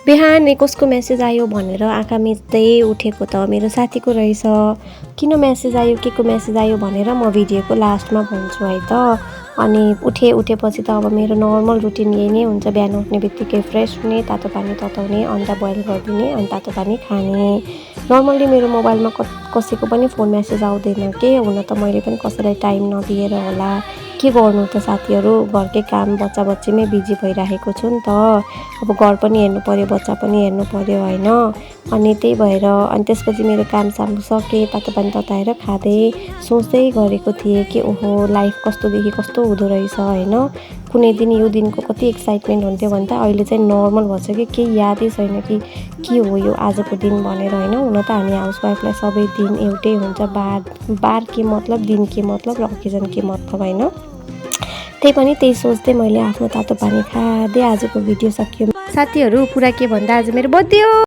बिहानै कसको मेसेज आयो भनेर आँखा मिच्दै उठेको त मेरो साथीको रहेछ। किन मेसेज आयो, के को मेसेज आयो भनेर म भिडियोको लास्टमा भन्छु है त। अनि उठेपछि त अब मेरो नर्मल रुटिन यही नै हुन्छ। बिहान उठ्ने बित्तिकै फ्रेस हुने, तातो पानी तताउने, अन्डा बोइल गरिदिने अनि तातो पानी खाने। नर्मल्ली मेरो मोबाइलमा कसैको पनि फोन मेसेज आउँदैन के। हुन त मैले पनि कसैलाई टाइम नदिएर होला, के गर्नु त साथीहरू, घरकै काम बच्चा बच्चीमै बिजी भइरहेको छु नि त। अब घर पनि हेर्नु पर्यो, बच्चा पनि हेर्नु पर्यो होइन। अनि त्यही भएर अनि त्यसपछि मेरो काम सकेँ, तातो पानी तताएर खाँदै सोच्दै गरेको थिएँ कि ओहो लाइफ कस्तोदेखि कस्तो हुँदो रहेछ होइन। कुनै दिन यो दिनको कति एक्साइटमेन्ट हुन्थ्यो भने त अहिले चाहिँ नर्मल भएछ कि केही यादै छैन कि के हो यो आजको दिन भनेर होइन। हुन त हामी हाउसवाइफलाई सबै दिन एउटै हुन्छ, बार के मतलब, दिन के मतलब र अकेजन के मतलब होइन। त्यही सोच्दै मैले आफ्नो तातो पानी खाँदै आजको भिडियो सकियो। साथीहरू कुरा के भन्दा आज मेरो बर्थडे हो।